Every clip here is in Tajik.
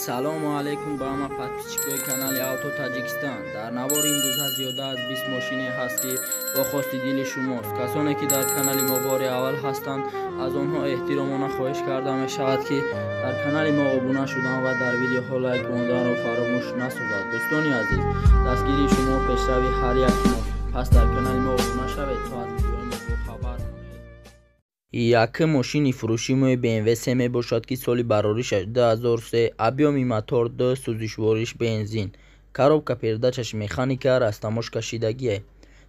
Салому алайкум ба ҳама подписчикои канали Авто Таҷикистон. Дар навори имрӯза зиёда аз 20 мошине ҳаст, ки бо хости дили шумост. Касоне ки дар канали мо бори аввал ҳастанд, аз онҳо эҳтиромона хоҳиш карда мешавад, ки дар канали мо обуна шудан ва дар видеоҳо лайк монданро фаромӯш насозад. Дӯстони азиз, дастгирии шумо пешрави ҳар яки мост. Пас дар канали мо обуна шавед, то аз видеои мо бохабар монед. Якум мошини фурӯшимои BMW 3 мебошад, ки соли бароришаш 2003, объёми мотор 2, сӯзишвориш бензин, коробка передачаш механика, растаможкашидагие.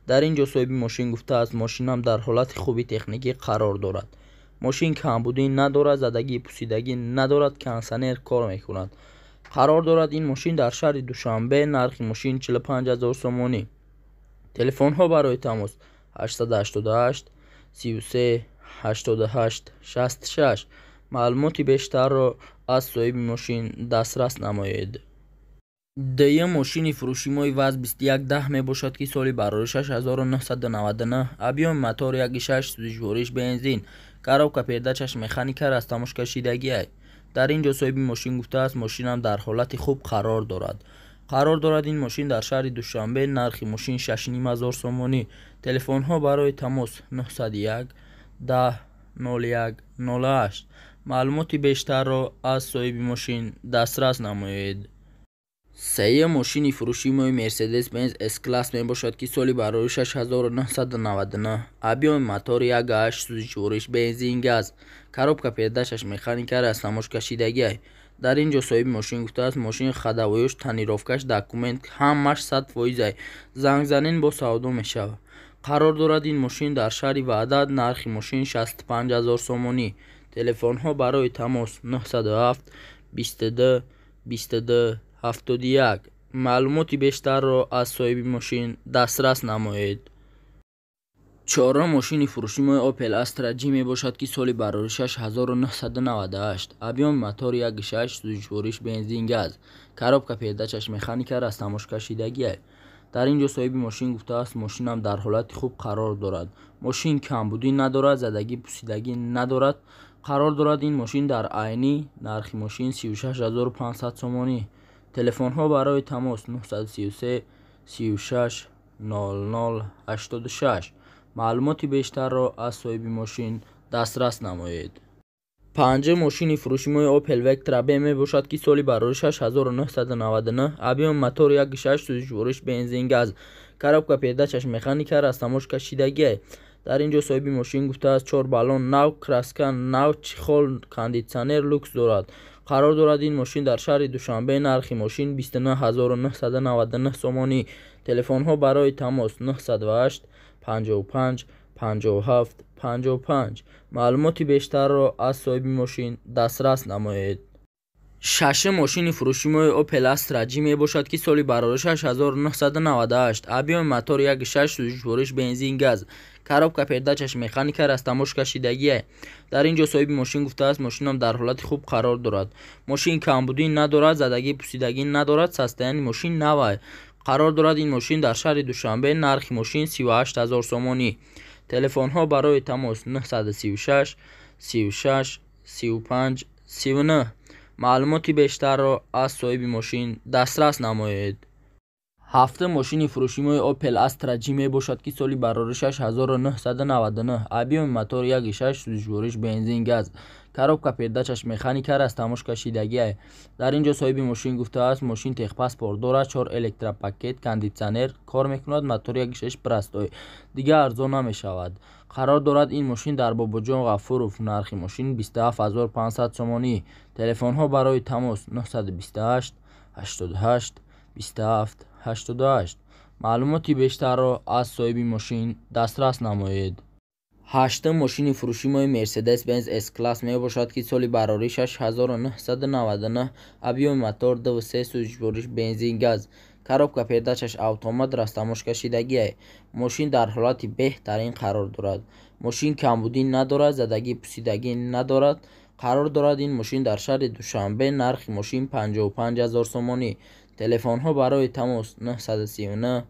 Дар ин ҷо соҳиби мошин гуфтааст, мошинам дар ҳолати хуби техникӣ қарор дорад. Мошин камбудӣ надорад, задагии пусидагӣ надорад, кондитсионер кор мекунад. Қарор дорад ин мошин дар шаҳри Душанбе, нархи мошин 45 0 сомонӣ. Телефонҳо барои тамос 888 33 88 66. Маълумоти бештарро аз соҳиби мошин дастрас намоед. Дуюм мошини фурӯшимои ВАЗ 2110 мебошад, ки соли бароришаш 1999, объёми мотор 1.6, сӯзишвориш бензин, коробка передачаш механика, растаможкашидагиай. Дар ин ҷо соҳиби мошин гуфтааст, мошинам дар ҳолати хуб қарор дорад. Қарор дорад ин мошин дар шаҳри Душанбе, нархи мошин 6,5 ҳазор сомонӣ. Телефонҳо барои тамос 901 10 01 08. Маълумоти бештарро аз соҳиби мошин дастрас намоед. Сеюм мошини фурӯшимои Mercedes-Benz S-класс мебошад, ки соли бароришаш 1999, объёми мотор 1.8, сӯзишвориш бензин газ, коробка передачаш механика, растаможкашидагиай. Дар ин ҷо соҳиби мошин гуфтааст, мошин ходовоюш, тонировкаш, документ ҳамаш 100%-ай. Занг занен, бо савдо мешавад. Қарор дорад ин мошин дар шаҳри Ваҳдат, нархи мошин 65 0 сомонӣ. Телефонҳо барои тамос 907 22 22 71. Маълумоти бештарро аз соҳиби мошин дастрас намоед. Чорум мошини фурӯшимои Opel Astra G мебошад, ки соли бароришаш 1998, объёми мотор 1.6, сӯзишвориш бензин газ, коробка передачаш механика, растаможкашидагиай. Дар ин ҷо соҳиби мошин гуфтааст, мошинам дар ҳолати хуб қарор дорад. Мошин камбудӣ надорад, задагӣ пусидагӣ надорад. Қарор дорад ин мошин дар Айнӣ, нархи мошин 36 500 сомонӣ. Телефонҳо барои тамос 933 36 00 86. Маълумоти бештарро аз соҳиби мошин дастрас намоед. Панҷум мошини фурӯшимои Opel Vectra B мебошад, ки соли бароришаш 1999, объёми мотор 1.6, сӯзишвориш бензин газ, коробка передачаш механика, растаможкашидагиай. Дар ин ҷо соҳиби мошин гуфтааст, чор баллон нав, краска нав, чехол, кондитсионер люкс дорад. Қарор дорад ин мошин дар шаҳри Душанбе, нархи мошин 29 999 сомонӣ. Телефонҳо барои тамос 908 55 57 55. Маълумоти бештарро аз соҳиби мошин дастрас намоед. Шашум мошини фурӯшимои Opel Astra G мебошад, ки соли бароришаш 1998, объёми мотор 1.6, сӯзишвориш бензин газ, коробка передачаш механика, растаможкашидагиай. Дар ин ҷо соҳиби мошин гуфтааст, мошинам дар ҳолати хуб қарор дорад. Мошин камбудӣ надорад, задагӣ пусидагӣ надорад, состоянии мошин навай. Қарор дорад ин мошин дар шаҳри Душанбе, нархи мошин 38 0 сомонӣ. Телефонҳо барои тамос 936 36 35 39. Маълумоти бештарро аз соҳиби мошин дастрас намоед. Ҳафтум мошини фурӯшимои Opel Astra G мебошад, ки соли бароришаш 1999, объёми мотор 1.6, сӯзишвориш бензин газ, коробка передачаш механика, растаможкашидагиай. Дар ин ҷо соҳиби мошин гуфтааст, мошин техпаспорт дорад, чор электропакет, кондитсионер кор мекунад, мотор 1.6 простой, дигар арзон намешавад. Қарор дорад ин мошин дар Бобоҷон Ғафуров, нархи мошин 27 500 сомонӣ. Телефонҳо барои тамос 928 88 27 88. Маълумоти бештарро аз соҳиби мошин дастрас намоед. Ҳаштум мошини фурӯшимои Mercedes-Benz S-класс мебошад, ки соли бароришаш 1999, объёми мотор 2.3, сӯзишвориш бензин газ, коробка передачаш автомат, растаможкашидагиай. Мошин дар ҳолати беҳтарин қарор дорад. Мошин камбудӣ надорад, задагӣ пусидагӣ надорад. Қарор дорад ин мошин дар шаҳри Душанбе, нархи мошин 55 0 сомонӣ. Телефонҳо барои тамос 939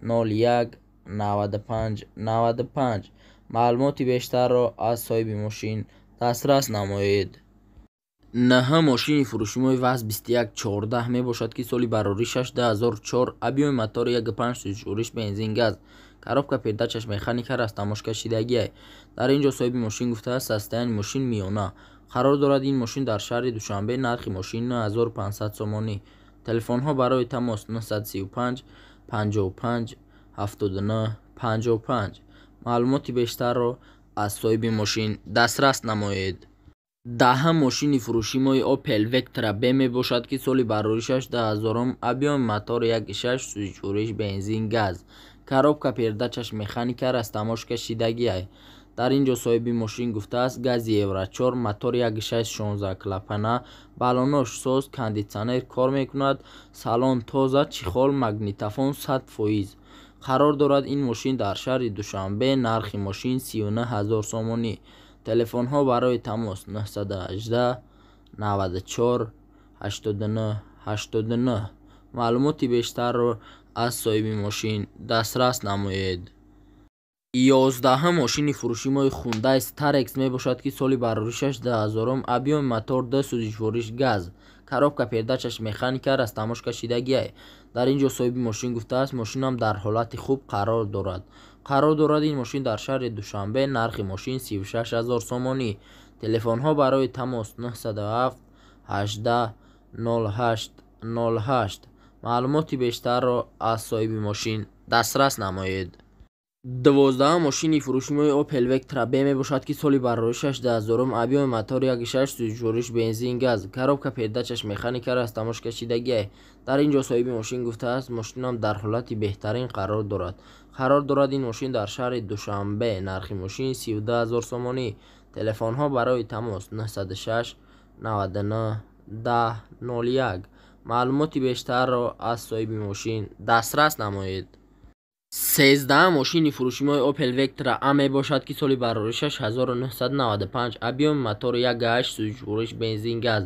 01 95 95. Маълумоти бештарро аз соҳиби мошин дастрас намоед. Наҳ мошини фурӯшимои ВАЗ 2114 мебошад, ки соли бароришаш 2004, объёми мотори 1.5, сӯзишвориш бензин газ, коробка передачаш механика, растаможкашидагиай. Дар ин ҷо соҳиби мошин гуфтааст, состояние мошин миёна. Қарор дорад ин мошин дар шаҳри Душанбе, нархи мошин 9500 сомонӣ. Телефонҳо барои тамос 935 55 79 55. Маълумоти бештарро аз соҳиби мошин дастрас намоед. Даҳам мошини фурӯшимои Opel Vectra B мебошад, ки соли бароришаш 2000, объёми мотор 1.6, сӯзишвориш бензин газ, коробка передачаш механика, растаможкашидагиай. Дар ин ҷо соҳиби мошин гуфтааст, гази Евро 4, мотор 1.6, 16 клапана, баллонош соз, кондитсионер кор мекунад, салон тоза, чехол, магнитофон 100%. Қарор дорад ин мошин дар шаҳри Душанбе, нархи мошин 39 000 сомонӣ. Телефонҳо барои тамос 918 94 89 89. Маълумоти бештарро аз соҳиби мошин дастрас намоед. 11-ҳам мошини фурӯшимои Hyundai Starex мебошад, ки соли бароришаш 2000, объёми мотор 2, сӯзишвориш газ, коробка передачаш механика, растаможкашидагиай. Дар ин ҷо соҳиби мошин гуфтааст, мошинам дар ҳолати хуб қарор дорад. Қарор дорад ин мошин дар шаҳри Душанбе, нархи мошин 36 000 сомонӣ. Телефонҳо барои тамос 907 18 08 08. Маълумоти бештарро аз соҳиби мошин дастрас намоед. 12-ҳам мошини фурӯшимои Opel Vectra B мебошад, ки соли бароришаш 2000, объёми мотор 1.6, сӯзишвориш бензин газ, коробка передачаш механика, растаможкашидагиай. Дар ин ҷо соҳиби мошин гуфтааст, мошинам дар ҳолати беҳтарин қарор дорад. Қарор дорад ин мошин дар шаҳри Душанбе, нархи мошин 32 000 сомонӣ. Телефонҳо барои тамос 906 99 10 01. Маълумоти бештарро аз соҳиби мошин дастрас намоед. 13-ҳам мошини фурӯшимои Opel Vectra A мебошад, ки соли бароришаш 1995, объёми мотор 1.8, сӯзишвориш бензин газ,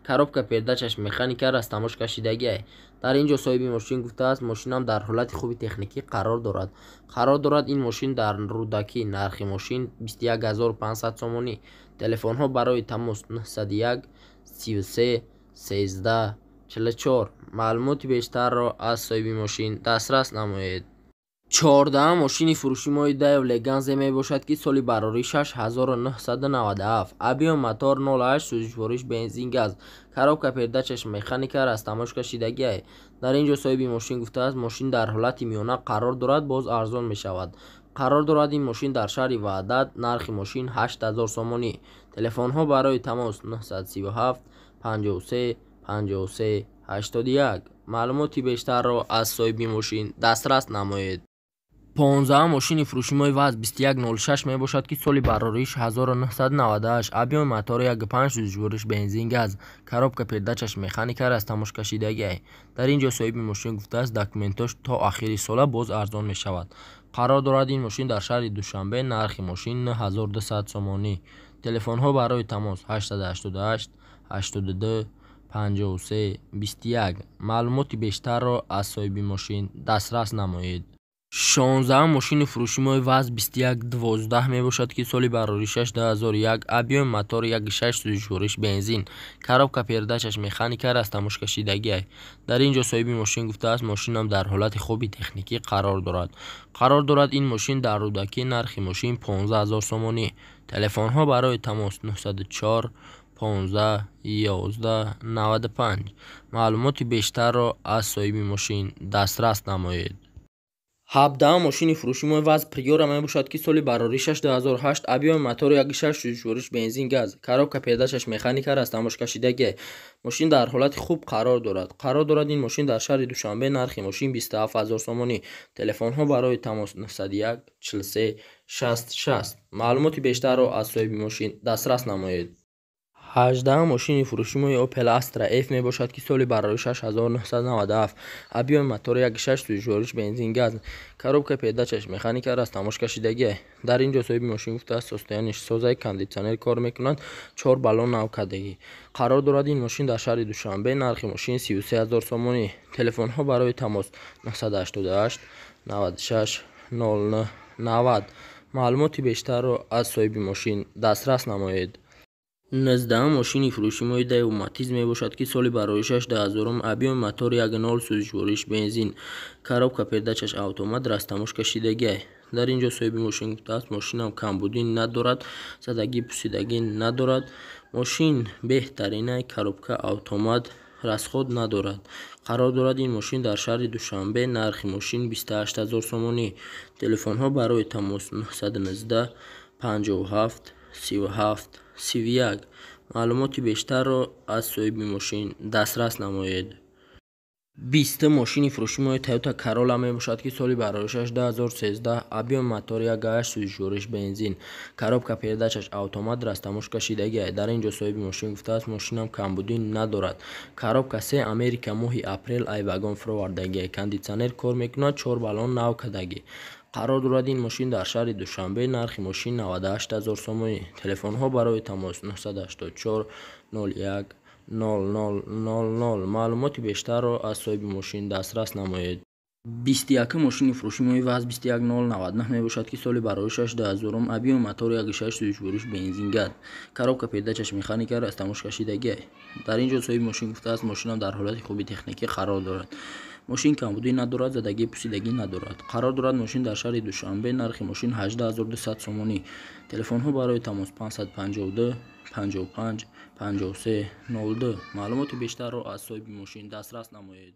коробка передачаш механика, растаможкашидагиай. Дар ин ҷо соҳиби мошин гуфтааст, мошинам дар ҳолати хуби техникӣ қарор дорад. Қарор дорад ин мошин дар Рӯдакӣ, нархи мошин 21500 сомонӣ. Телефонҳо барои тамос 901 33 13 44. Маълумоти бештарро аз соҳиби мошин дастрас намоед. 14-ҳам мошини фурӯшимои Daewoo Leganza мебошад, ки соли бароришаш 1997, объёми мотор 0.8, сӯзишвориш бензин газ, коробка передачаш механика, растаможкашидагиай. Дар ин ҷо соҳиби мошин гуфтааст, мошин дар ҳолати миёна қарор дорад, боз арзон мешавад. Қарор дорад ин мошин дар шаҳри Ваҳдат, нархи мошин 8000 сомонӣ. Телефонҳо барои тамос 937 53 53 81. Маълумоти бештарро аз соҳиби мошин дастрас намоед. 15-ҳам мошини фурӯшимои ВАЗ 2106 мебошад, ки соли барориш 1998, объёми мотор 1.5, сӯзишвориш бензин газ, коробка передачаш механика, растаможкашидагиай. Дар ин ҷо соҳиби мошин гуфтааст, документош то ахири сола боз арзон мешавад. Қарор дорад ин мошин дар шаҳри Душанбе, нархи мошин 9200 сомонӣ. Телефонҳо барои тамос 888 82 53 21. Маълумоти бештарро аз соҳиби мошин дастрас намоед. 16-ҳам мошини фурӯшимои ВАЗ 2112 мебошад, ки соли бароришаш 2001, объёми мотор 1.6, сӯзишвориш бензин, коробка передачаш механика, растаможкашидагиай. Дар ин ҷо соҳиби мошин гуфтааст, мошинам дар ҳолати хуби техникӣ қарор дорад. Қарор дорад ин мошин дар Рӯдакӣ, нархи мошин 15000 сомонӣ. Телефонҳо барои тамос 904 15 11 95. Маълумоти бештарро аз соҳиби мошин дастрас намоед. 17-ҳам мошини фурӯшимои ВАЗ Приора мебошад, ки соли бароришаш 2008, объёми мотор 1.6, сӯзишвориш бензин газ, коробка передачаш механика, растаможкашидагиай. Мошин дар ҳолати хуб қарор дорад. Қарор дорад ин мошин дар шаҳри Душанбе, нархи мошин 27000 сомонӣ. Телефонҳо барои тамос 901 43 60 60. Маълумоти бештарро аз соҳиби мошин дастрас намоед. 18-ҳам мошини фурӯшимои Opel Astra F мебошад, ки соли бароришаш 1997, объёми мотор 1.6, сӯзишвориш бензин газ, коробка передачаш механика, растаможкашидагиай. Дар ин ҷо соҳиби мошин гуфтааст, состояниш созай, кондитсионер кор мекунад, 4 баллон навкардагӣ. Қарор дорад ин мошин дар шаҳри Душанбе, нархи мошин 33000 сомонӣ. Телефонҳо барои тамос 988 96 09 90. Маълумоти бештарро аз соҳиби мошин дастрас намоед. 19 мошини фурӯши мои Даева Матиз мебошад, ки соли бароишаш 2000, объёми мотор 1.0, сӯзишвориш бензин, коробка передачаш автомат, растаможка шидагиай. Дар ин ҷо соҳиби мошин гуфтааст, мошинам камбудӣ надорад, задагӣ пусидагӣ надорад, мошин беҳтаринай, коробка автомат, расход надорад. Қарор дорад ин мошин дар шаҳри Душанбе, нархи мошин 28 000 сомонӣ. Телефонҳо барои тамос 919 57 37 31. Маълумоти бештарро аз соҳиби мошин дастрас намоед. 20 мошини фурӯши мои Toyota Corolla мебошад, ки соли бароишаш 2013, объёми мотор 1.8, сӯзишвориш бензин, коробка передачаш автомат, растаможка шидагиай. Дар ин ҷо соҳиби мошин гуфтааст, мошинам камбудӣ надорад. Коробка се, Америка, моҳи апрел ай вагон фуровардагиай. Кондитсионер кор мекунад, чор баллон нав кардагӣ. Қарор дорад ин мошин дар шаҳри Душанбе, нархи мошин 98 000 сомонӣ. Телефонҳо барои тамос 984 01 00 00. Маълумоти бештарро аз соҳиби мошин дастрас намоед. 21 мошини фурӯши мои ВАЗ 21099 мебошад, ки соли бароишаш 2000, объёми мотор 1.6, сӯзишвориш бензин газ, коробка передачаш механика, растаможка шидагиай. Дар ин ҷо соҳиби мошин гуфтааст, мошинам дар ҳолати хуби техникӣ қарор дорад. Мошин камбудӣ надорад, задагӣ пусидагӣ надорад. Қарор дорад мошин дар шаҳри Душанбе, нархи мошин 18 200 сомонӣ. Телефонҳо барои тамос 552 55 53 02. Маълумоти бештарро аз соҳиби мошин дастрас намоед.